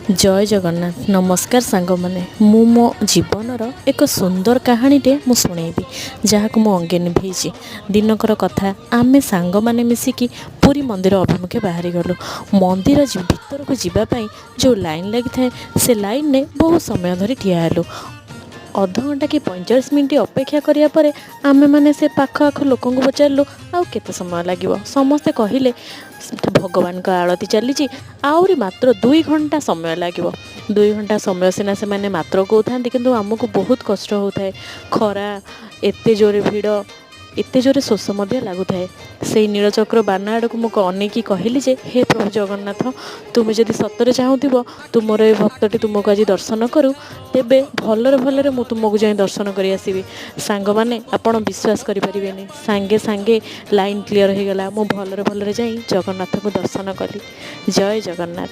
ଜୟ ଜଗନ୍ନାଥ। ନମସ୍କାର ସାଙ୍ଗମାନେ, ମୁଁ ମୋ ଜୀବନର ଏକ ସୁନ୍ଦର କାହାଣୀଟେ ମୁଁ ଶୁଣେଇବି, ଯାହାକୁ ମୁଁ ଅଙ୍ଗେ ନିଭେଇଛି। ଦିନକର କଥା, ଆମେ ସାଙ୍ଗମାନେ ମିଶିକି ପୁରୀ ମନ୍ଦିର ଅଭିମୁଖେ ବାହାରିଗଲୁ। ମନ୍ଦିର ଭିତରକୁ ଯିବା ପାଇଁ ଯେଉଁ ଲାଇନ୍ ଲାଗିଥାଏ, ସେ ଲାଇନ୍ରେ ବହୁତ ସମୟ ଧରି ଠିଆ ହେଲୁ। ଅଧଘଣ୍ଟା କି 45 ମିନିଟ୍ ଅପେକ୍ଷା କରିବା ପରେ ଆମେମାନେ ସେ ପାଖ ଆଖ ଲୋକଙ୍କୁ ପଚାରିଲୁ, ଆଉ କେତେ ସମୟ ଲାଗିବ? ସମସ୍ତେ କହିଲେ, ଭଗବାନଙ୍କ ଆଳତି ଚାଲିଛି, ଆହୁରି ମାତ୍ର 2 ଘଣ୍ଟା ସମୟ ଲାଗିବ। 2 ଘଣ୍ଟା ସମୟ ସିନା ସେମାନେ ମାତ୍ର କହୁଥାନ୍ତି, କିନ୍ତୁ ଆମକୁ ବହୁତ କଷ୍ଟ ହେଉଥାଏ। ଖରା ଏତେ ଜୋରେ, ଭିଡ଼ ଏତେ ଜୋରେ, ଶୋଷ ମଧ୍ୟ ଲାଗୁଥାଏ। ସେଇ ନୀଳଚକ୍ର ବାନା ଆଡ଼କୁ ମୁଁ ଅନେଇକି କହିଲି ଯେ, ହେ ପ୍ରଭୁ ଜଗନ୍ନାଥ, ତୁମେ ଯଦି ସତରେ ଚାହୁଁଥିବ ତୁମର ଏ ଭକ୍ତଟି ତୁମକୁ ଆଜି ଦର୍ଶନ କରୁ, ତେବେ ଭଲରେ ଭଲରେ ମୁଁ ତୁମକୁ ଯାଇ ଦର୍ଶନ କରି ଆସିବି। ସାଙ୍ଗମାନେ, ଆପଣ ବିଶ୍ୱାସ କରିପାରିବେନି, ସାଙ୍ଗେ ସାଙ୍ଗେ ଲାଇନ୍ କ୍ଲିଅର୍ ହେଇଗଲା। ମୁଁ ଭଲରେ ଭଲରେ ଯାଇ ଜଗନ୍ନାଥଙ୍କୁ ଦର୍ଶନ କଲି। ଜୟ ଜଗନ୍ନାଥ।